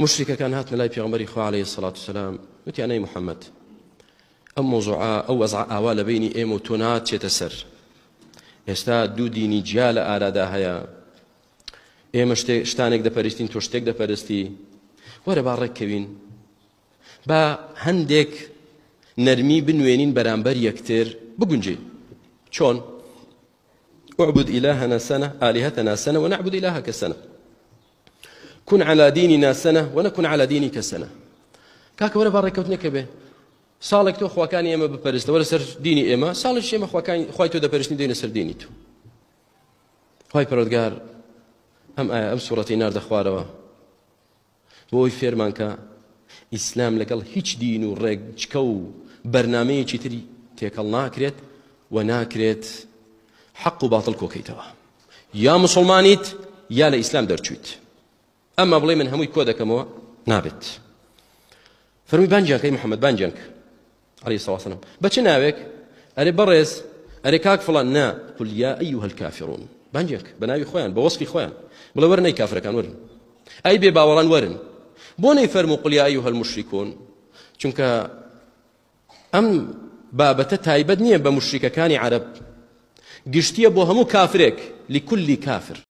مشریکەکان هاتنە لای پێغەمبەری خوا عەلەیهی سەڵات وسەلام وتیان ئەی محەممەد ئەم مۆزوعە ئەو وەزعە ئاوا لە بینی ئێمە و تۆ ناچێتە سەر ئێستا دوو دینی جیا لە ئارادا هەیە ئێمە شتانێک دەپەرستین تۆ شتێک دەپەرستی وەرە با ڕێککەوین با هەندێک نەرمی بنوێنین بەرامبەر یەکتر بگونجین چۆن اعبد إلهنا سنة آلهتنا سنة ونعبد إلهك سنة كن على ديننا سنة ونكن على دينك سنة کاکە وەرە با ڕێککەوتنێکە بێ ساڵێک تۆ خواکانی ئێمە بپەرستە وەرە سەر دینی ئێمە ساڵێک ئێمە خواکانی خوای تۆ دەپەرستین دێنە سەر دینی تۆ خوای پەروەردگار ئەم ئایا ئەم سوڕەتی ناردە خوارەوە بۆ ئەوەی فێرمان کە ئیسلام لەگەڵ هیچ دین و ڕێگچکە و بەرنمەیەکی تری تێکەڵ ناکرێت و ناکرێت حەق و باتڵ کۆکەیتەوە یا مسلمانیت یا لە ئیسلام دەرچویت ئەمما بڵێ من هەمووی کۆ دەکەمەوە نابێت فەرمی بانگیان کەی محەممەد بانگیان کە علیه الصلاة والسلام بە چ ناوێک ئەرێ بەڕێز ئەرێ کاک فڵان نا قل یا أيها الكافرون بانگیان کە بە ناوی خۆیان بە وەصفی خۆیان بڵێ وەرن ئەی کافرەکان وەرن ئەی بێ باوەڕان وەرن بۆ نەیفەرموو قل یا أيها المشركون چونکە ئەم بابەتە تایبەت نییە بە مشریکەکانی عەرەب گشتیە بۆ هەموو کافرێک لكل کافر.